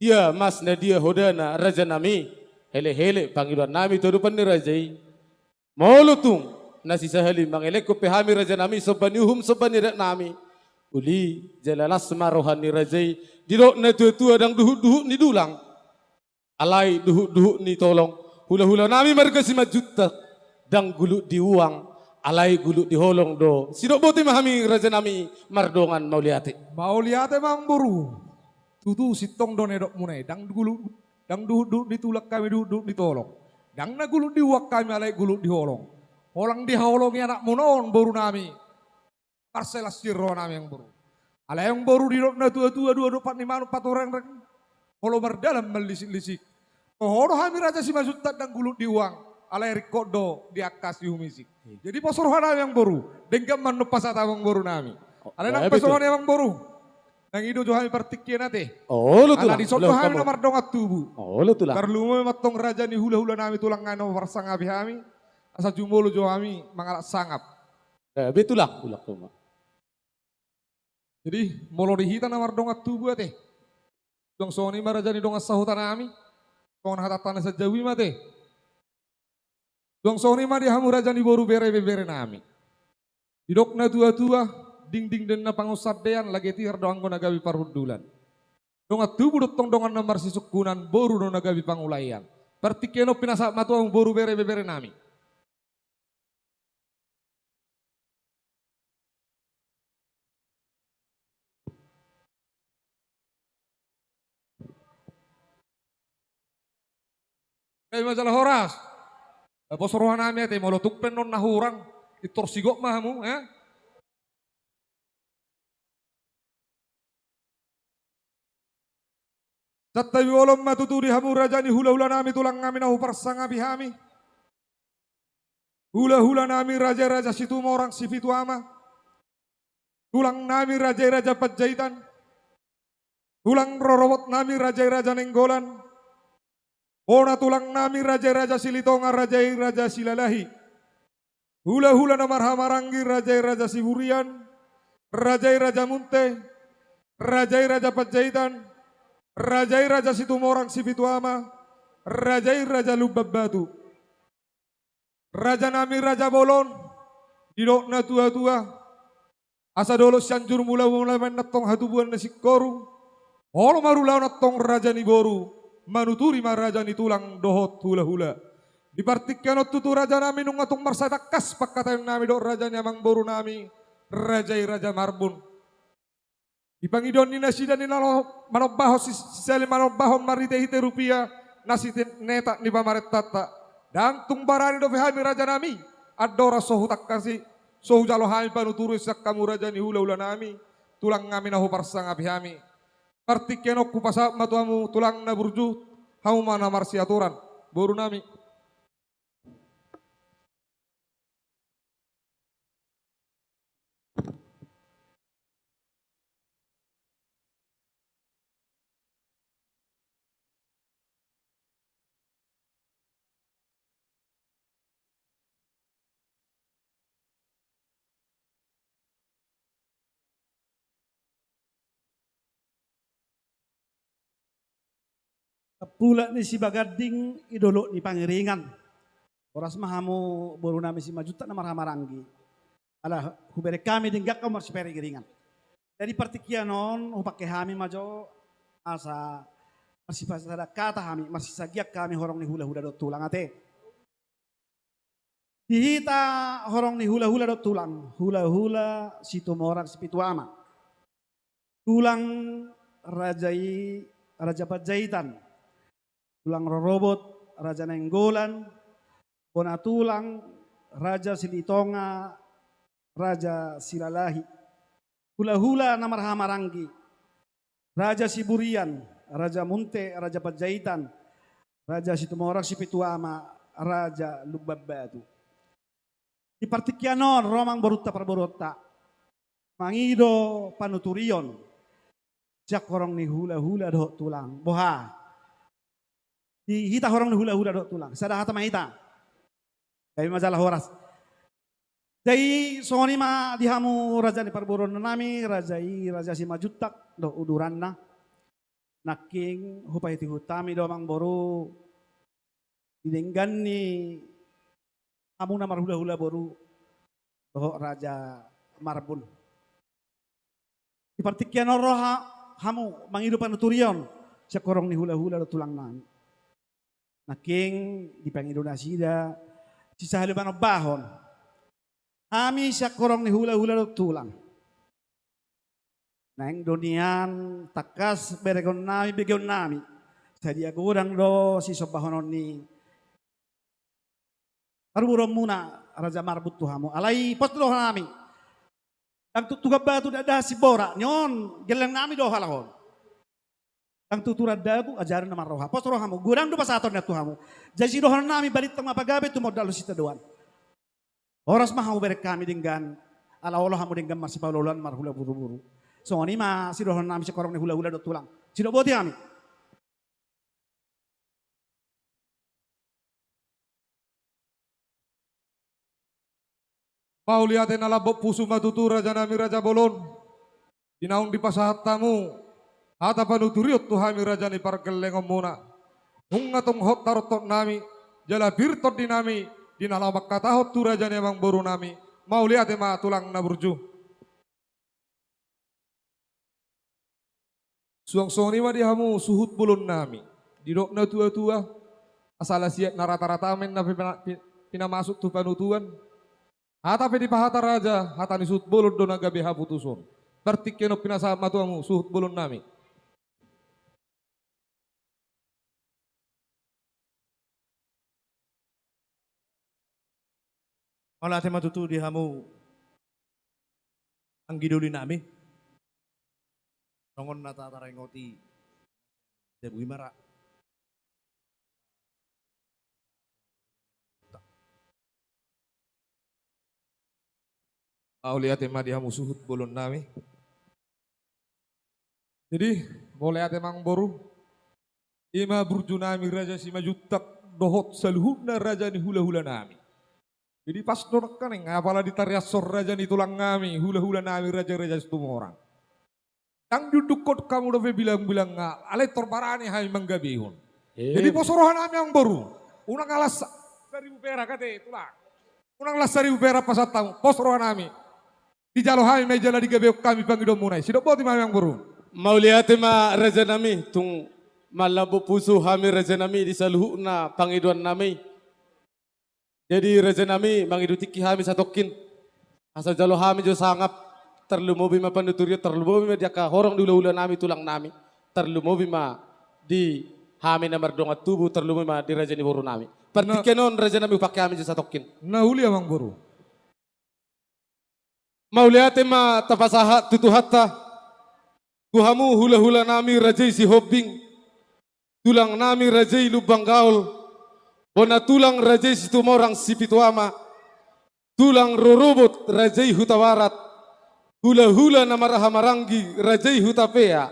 dia mas na dia hodana rajanami, helek-helek pangidoannami tu adopan ni raja i. Molo tung na sisahali mangelek pe hami rajanami somba ni uhum somba ni adatnami, uli jala las ma roha ni raja i. Didok natuatua, ndang duhut-duhut ni dulang, alai duhut-duhut ni tolong. Hulahulanami marga Simanjuntak, ndang gulut di uang, alai gulut di holong do. Sidok boti ma hami rajanami mardongan mauliate. Mauliate ma amangboru. Tutu sintong do na nidokmuna i, ndang gulut, ndang duhut-duhut ni tulang hami, duhut-duhut ni tolong. Ndang na gulut di uang hami, alai gulut di holong. Holan dihaholongi anakmuna on borunami, marsilas ni rohanami amangboru. Alai amangboru, didok natuatua, dua dompak ni manuk patureng-reng, molo mardalan malisik-lisik. Toho do hami raja Simanjuntak ndang gulut di uang, alai ringkot do di angka siuhum isik. Jadi pos rohanami amangboru, denggan ma annon pasahat amangborunami. Alai nang pe songon i amangboru, nang i do jo hami partingkian ate. Olo tulang. Ala dison do hami na mardongan tubu. Olo tulang. Tarlumobi ma antong raja ni hulahulanami tulang, nunga na marsangapi hami, asa jumolo jo hami mangalap sangap. Gabe tulang, tulang. Jadi molo di hita na mardongan tubu ate, suang songon i ma raja ni dongan sahutanami, songon hatanta na sian jabu i ma ate. Suang songon i ma di hamu raja ni boru, bere, beberenami. Didok natuatua, dingding do inna pangunsandean, lage tiar do anggo na gabe parhundulan. Dongan tubu do antong dongan na marsisungkunan, boru do na gabe pangulaian. Partingkian on pinasahat ma tu hamu boru, bere, beberenami. Gabe ma jala horas. Pos roha nami ate, molo tung pe annon na hurang, pintor sigok ma hamu, eh? Santabi bolon ma tutu di hamu raja ni hulahula nami, tulang nami na huparsangapi hami. Hulahula nami raja-raja Situmorang Sipitu Ama. Tulang nami raja-raja Panjaitan. Tulang rorobot nami raja-raja Nainggolan. Bona tulang nami raja-raja Silitonga, raja-raja Silalahi. Hulahula na marhahamaranggi, raja-raja Siburian, raja-raja Munte, raja-raja Panjaitan, raja-raja Situmorang Sipitu Ama, raja-raja Lumban Batu. Raja nami raja bolon, didok na tua-tua, asa dolok Sianjur Mula-mula, maen antong hatubuan na singkoru, molo marulaon antong raja ni boru, manuturi ma raja ni tulang dohot hulahula. Di partingkian on tutu raja nami, nunga tung marsatangkas pangkataion nami dohot raja ni amangboru nami, raja i raja Marbun. Di pangidoan ni nasida ni na laho manombahon si-, sisali manombahon marhite-hite rupia na sinetak ni pamarentanta. Ndang tung barani dope hami raja nami, andorang so hutangkasi, so hujalo hami panuturion sian hamu raja ni hulahula nami, tulang nami na huparsangapi hami. Partingkian on hupasahat ma tu hamu tulang na burju, hamu ma na marsiaturan, boru nami. Tampulak ni Sibaganding i dolok ni Pangiringan. Horas ma hamu boru nami Simanjuntak na marhahamaranggi. Ala hubereng hami denggan hamu marsipairing-iringan. Jadi partingkian on hupangke hami ma jo asa marsipasada hata hami, marsisagian hami horong ni hulahula dohot tulang ate. Di hita horong ni hulahula dohot tulang, hulahula Situmorang Sipitu Ama. Tulang raja i, raja Panjaitan. Tulang rorobot, raja Nainggolan. Bona tulang, raja Silitonga, raja Silalahi. Hulahula na marhahamaranggi. Raja Siburian, raja Munte, raja Panjaitan, raja Situmorang Sipitu Ama, raja Lumban Batu. Di partingkian on ro amangborunta parboruonta mangido panuturion sian horong ni hulahula dohot tulang. Boha? Di hita horong ni hulahula dohot tulang, sada hata ma hita. Gabe ma jala horas. Jadi songon i ma di hamu raja ni parboruon nami, raja i raja Simanjuntak dohot uduranna. Nangkin hupaihutihut hami do amangboru di denggan ni hamu na marhulahula boru dohot raja Marbun. Di partingkian on ro ha-, hamu mangido panuturion sian horong ni hulahula dohot tulang nami. Nangkin di pangido nasida sisahali manombahon hami sian horong ni hulahula dohot tulang. Naeng do nian tangkas berengon nami, begeon nami. Sadia godang do sisombahonon ni parboruonmuna raja Marbun tu hamu. Alai pos do dohonon nami. Ndang tutu gambatu dakdahan simbora, nion gelleng nami do halak on. Ndang tutu randatu ajaran na marroha. Pos rohamu, godang do pasahaton nian tu hamu. Jadi sidohonon nami, balintang ma pagabe, tumondalhon sitadoan. Horas ma hamu bereng hami denggan, ala olo hamu denggan marsipaolooloan marhula buruburu. Songon i ma sidohonon nami sian horong ni hulahula dohot tulang. Sidok boti hami. Mauliate na lambok pusu ma tutu raja nami raja bolon. Di naung dipasahat hamu hata panuturion tu hami raja ni pargellengonmuna. Nunga tung hot taroktop nami, jala pir tondi nami, di na laho mangkatahon tu raja ni amangboru nami. Mauliate ma tulang na burju. Suang songon i ma di hamu suhut bolon nami. Didok na tua-tua, asa lasiat na rata-rata ma inna pina-, pi-, pinamasuk tu panutuan. Hata pe dipahata raja, hata ni suhut bolon do na gabe haputuson. Partingkian on pinasahat ma tu hamu suhut bolon nami. Mauliate ma tutu di hamu anggi doli nami. Songon na tataringoti. Sebui mara. Mauliate ma di hamu suhut bolon nami. Jadi, mauliate ma amang boru. Ima burju nami Raja Simanjuntak dohot saluhutna raja ni hulahula nami. Jadi pas do nangkaning, apala ditariashon raja ni tulang nami, hulahula nami raja-raja Situmorang. Ndang diundukhon hamu dope bilangbilang nga, alai tor barani hami manggabehon. Jadi pos roha nami amang boru. Unang las saribu perak ate tulang. Unang las saribu perak pasahat hamu, pos roha nami. Dijalo hami ma i jala digabehon hami pangidoanmuna i. Sidok boti ma amang boru. Mauliate ma raja nami, tung malambok pusu hami raja nami di saluhutna pangidoan nami. Jadi raja nami, mangido tingki hami satongkin. Asa jalo hami jo sangap, tarlumobi ma panuturion, tarlumobi ma di angka horong ni hulahula nami, tulang nami. Tarlumobi ma di hami na mardongan tubu, tarlumobi ma di raja ni boru nami. Partingkian on raja nami hupangke hami jo satongkin. Na uli amang boru. Mauliate ma tapasahat tu Tuhanta. Tu hamu hulahula nami raja i Sihombing, tulang nami raja i Lumban Gaol, bona tulang raja i Situmorang Sipitu Ama, tulang rorobot raja i Hutabarat, hulahula na marhahamaranggi raja i Hutapea,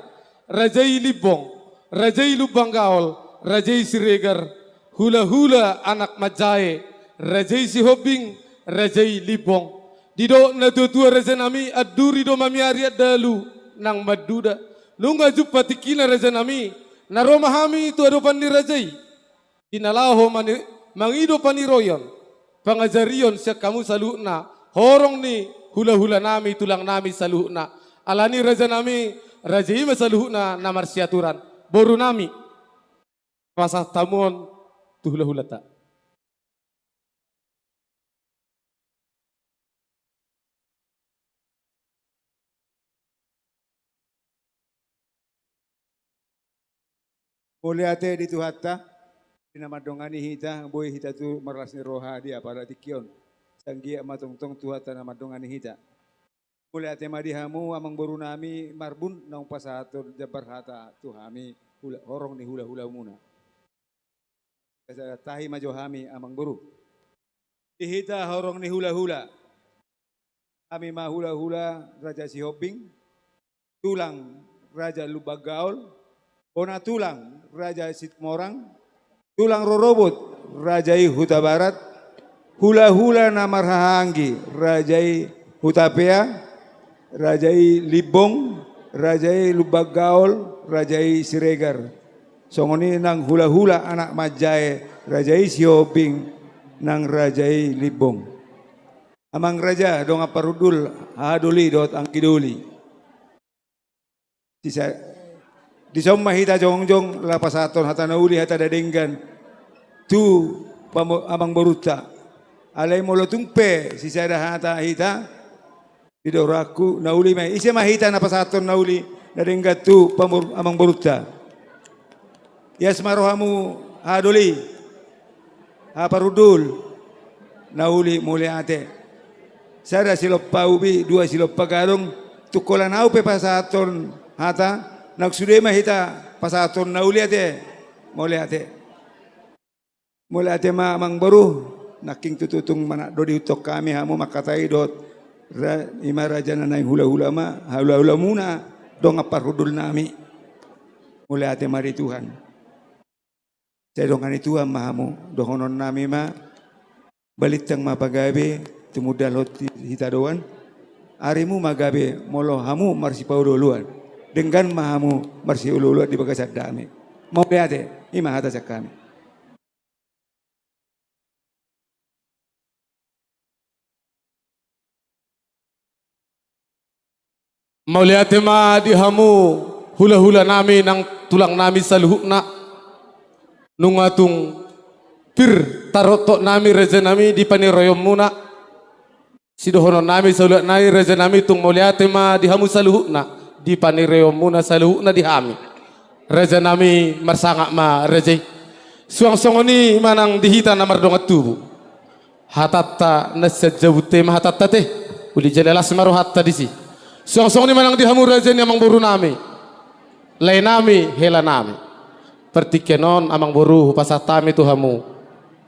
raja i Limbong, raja i Lumban Gaol, raja i Siregar, hulahula anak manjae, raja i Sihombing, raja i Limbong. Didok natuatua raja nami, anduri do mamiari andalu nang manduda. Nunga jumpa tingkina raja nami, na ro ma hami tu adopan ni raja i. Di na laho mani-, mangido paniroion, pangajarion sian hamu saluhutna, horong ni hulahula nami, tulang nami saluhutna. Alani raja nami, raja i ma saluhutna na marsiaturan. Boru nami. Pasahat hamu on tu hulahulanta. Mauliate di Tuhanta, di na mandongani hita, boi hita tu marlas ni roha di apala tingki on. Sai anggiat ma tongtong Tuhanta na mandongani hita. Mauliate ma di hamu amang boru nami Marbun naung pasahathon jambar hata tu hami hula-, horong ni hulahulamuna. Tahi ma jo hami amang boru. Di hita horong ni hulahula. Hami ma hulahula Raja Sihombing, tulang Raja Lumban Gaol, bona tulang Raja Situmorang, tulang rorobot raja i Hutabarat, hulahula na marhahamaranggi raja i Hutapea, raja i Limbong, raja i Lumban Gaol, raja i Siregar. Songon i nang hulahula anak manjae raja i Sihombing nang raja i Limbong. Amang raja, dongan parhundul, haha doli dohot anggi doli. Sisa-, dison ma hita jongjong laho pasahathon hata na uli, hata na denggan tu pamo-, amang borunta. Alai molo tung pe sisada hata hita, didok rohangku na uli ma i. Ise ma hita na pasahathon na uli na denggan tu pamor-, amang borunta? Ias ma rohamu haha doli, haha parhundul, na uli mauliate. Sada silompa ubi, dua silompa gadong, tung holan ahu pe pasahathon hata, nang sude ma hita pasahathon na uli ate. Mauliate. Mauliate ma amang boru, nangkin tutu tung manat do diihuthon hami hamu mangkatai dohot ra-, ima raja na naeng hulahula ma, hulahulamuna, dongan parhundul nami. Mauliate ma di Tuhan. Sai dongani Tuhan ma hamu, dohonon nami ma, balintang ma pagabe, tumundalhon hita doan, arimu ma gabe, molo hamu marsipaolooloan, denggan ma hamu marsiolooloan di bagasan dame. Mauliate, ima hata sian hami. Mauliate ma di hamu hulahula nami nang tulang nami saluhutna. Nunga tung pir tarottot nami raja nami di paniroionmuna. Sidohonon nami saulak nai raja nami tung mauliate ma di hamu saluhutna di paniroionmuna saluhutna di hami. Raja nami marsangap ma raja i. Suang songon i manang di hita na mardongan tubu. Hatanta na sian jabunta i ma hatanta te. Uli jala las ma rohanta disi. Suang songon i ma nang di hamu raja ni amangboru nami, lae nami, hela nami. Partingkian on amangboru hupasahat hami tu hamu.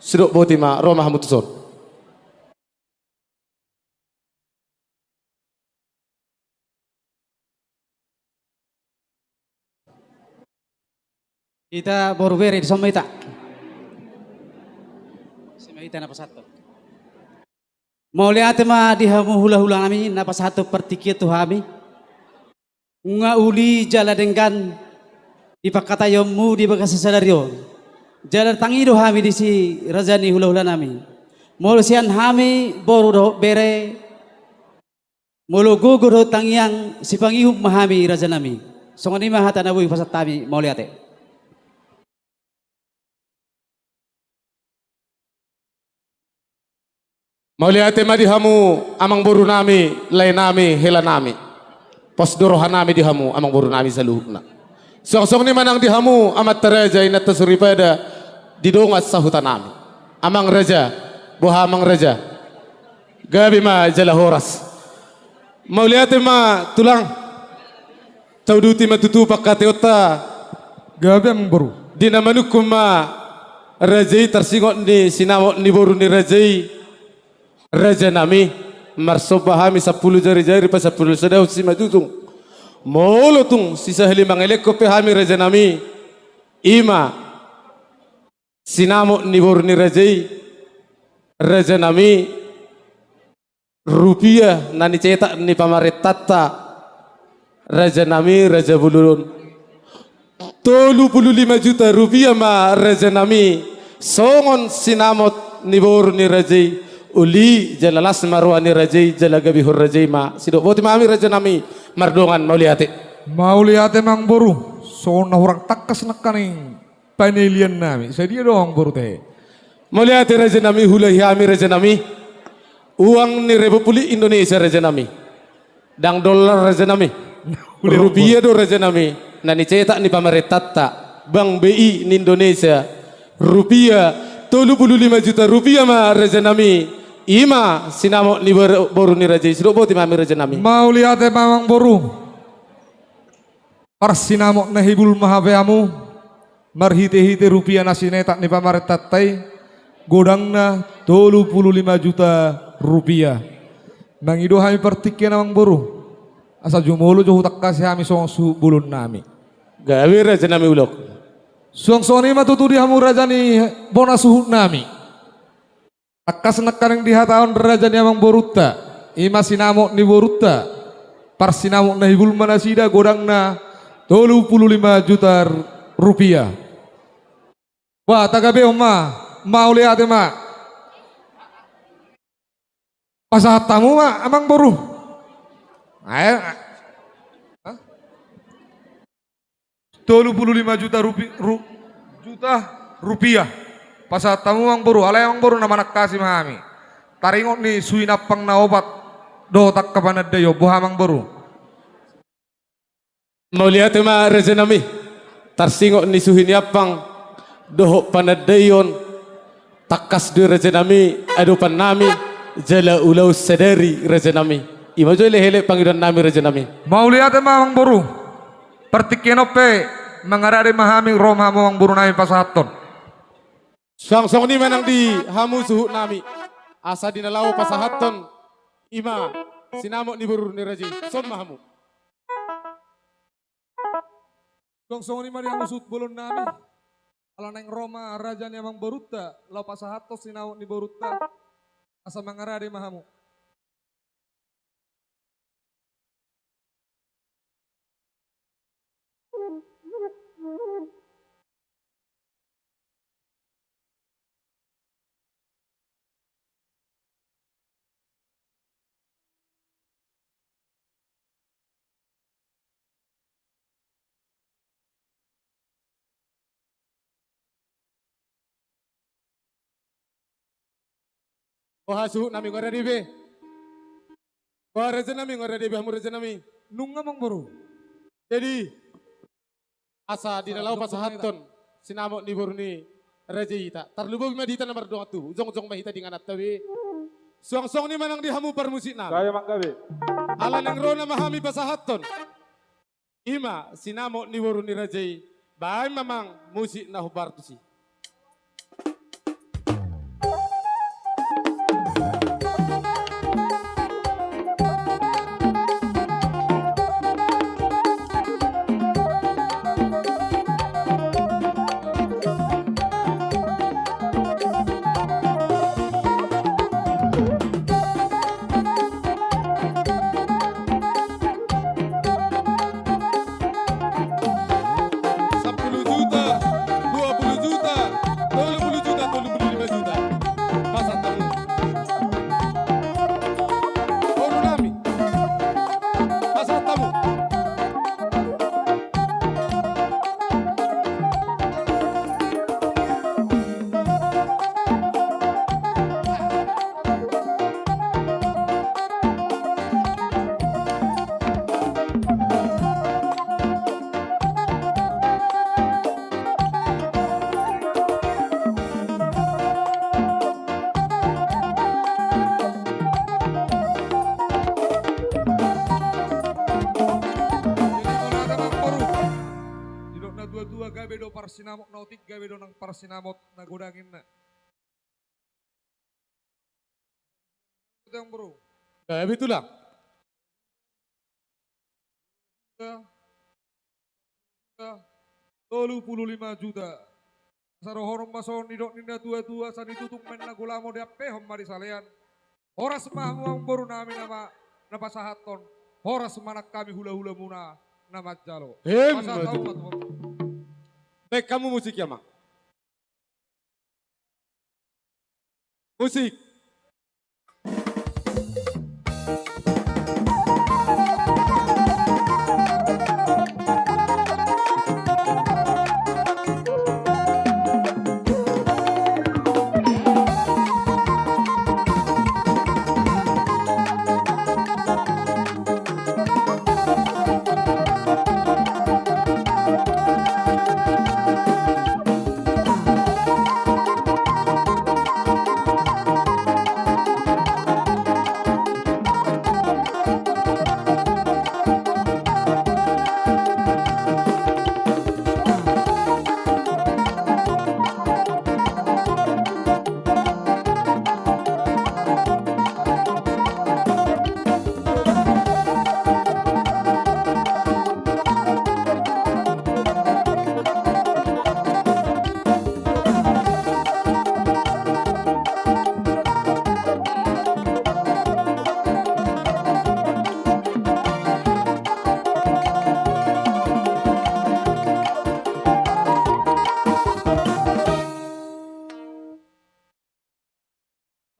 Sidok boti ma, ro ma hamu tuson. Hita boru bere, dison ma hita. Dison ma hita na pasahathon. Mauliate ma di hamu hulahula nami na pasahathon partingkian tu hami. Nunga uli jala denggan di pangkataionmu di bagasan sadari on. Jala tangi do hami disi raja ni hulahula nami. Molo sian hami boru dohot bere, molo gogo dohot tangiang, sipangihut ma hami raja nami. Songon i ma hata na boi hupasahat hami, mauliate. Mauliate ma di hamu amangboru nami, lae nami, hela nami. Pos do roha nami di hamu amangboru nami saluhutna. Suang songon i ma nang di hamu amanta raja, inanta soripada di dongan sahuta nami. Amang raja, boha amang raja? Gabe ma jala horas. Mauliate ma tulang. Tauduti ma tutu pangkataionta. Gabe amangboru. Di na manungkun ma raja i, tarsingot ni sinamot ni boru ni raja i, raja nami, marsomba hami sampulu jarijari pasampulu sadahut simanjujung. Molo tung sisahali mangelekhon pe hami raja nami, i ma sinamot ni boru ni raja i, raja nami, rupia na nicetak ni pamarentanta, raja nami, raja bolon on. Tolu pulu lima juta rupia ma raja nami, songon sinamot ni boru ni raja i, uli jala las ma roha ni raja i, jala gabehon raja i ma. Sidok boti ma hami raja nami, mardongan mauliate. Mauliate amangboru, songon na hurang tangkas nangkaning panilian nami. Sadia do amangboru tahe? Mauliate raja nami, huulahi hami raja nami. Uang ni Republik Indonesia raja nami. Ndang dolar raja nami. Rupia do raja nami. Na nicetak ni pamarentanta, Bank B I ni Indonesia. Rupia, tolu pulu lima juta rupia ma raja nami. I ma sinamot ni boru, boru ni raja i. Sidok boti ma hami raja nami. Mauliate ma amangboru. Parsinamot na hibul ma hape hamu, marhitehite rupia na sinetak ni pamarentanta i, godangna tolu pulu lima juta rupia. Mangido hami partingkian amangboru, asa jumolo jo hutangkasi hami songon suhut bolon nami. Gabe raja nami, ulok. Suang songon i ma tutu di hamu raja ni bona suhut nami. Tangkas nangkaning dihatahon raja ni amangborunta, i ma sinamot ni borunta, parsinamot na hibul ma nasida, godangna tolu pulu lima juta rupia. Bah, tagabehon ma, mauliate ma. Pasahat hamu ma amangboru. Ae. Hah? Tolu pulu lima juta rupi-, ru-, juta rupia. Pasahat hamu amangboru, alai amangboru na manangkasi ma hami. Taringot ni suhi ni ampang na opat dohot angka panandaion, boha amangboru? Mauliate ma raja nami. Tarsingot ni suhi ni ampang dohot panandaion, tangkas do i raja nami, adopan nami, jala ulaon sadari raja nami. I ma jo elekelek pangidoan nami raja nami. Mauliate ma amangboru. Partingkian on pe mangarade ma hami, ro ma hamu amangboru nami pasahathon. Suang songon i ma nang di hamu suhut nami. Asa di na laho pasahathon, i ma sinamot ni boru ni raja i. Son ma hamu. Suang songon i ma di hamu suhut bolon nami. Ala naeng ro ma raja ni amangborunta, laho pasahathon sinamot ni borunta. Asa mangarade ma hamu. Boha suhut nami, nunga rade be? Boha raja nami, nunga rade be hamu raja nami? Nunga amangboru. Jadi, asa di na laho pasahathon sinamot ni boru ni Raja i hita, tarlumobi ma di hita na mardongan tubu, jongjong ma hita di ingananta be. Suang songon i ma nang di hamu parmusiknami. Gabe, amang, gabe. Ala naeng ro nama hami pasahathon. I ma sinamot ni boru ni raja i, baen ma, amang, musik na hombar tusi. Sampulu juta, dua pulu juta, tolu pulu juta, tolu pulu lima juta. Pasahat hamu. Boru nami. Pasahat hamu. Jadi, mauliate ma, amang boru. Didok na tua-tua, gabe do parsinamot na otik, gabe do nang parsinamot na godang, ninna. Tulang, bro. Eh, betul lah. Tolu pulu lima juta. Asa dohonon ma songon nidok ni na tua-tua, asa nitutung ma inna gulamo, diampehon ma di salean. Horas ma hamu, amang boru nami, nama na pasahathon. Horas ma nang hami hula-hulamuna na manjalo. Hem, pasahat hamu ma tu. Baen hamu musik, amang. Musik.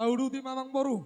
Tauduti ma, amang boru.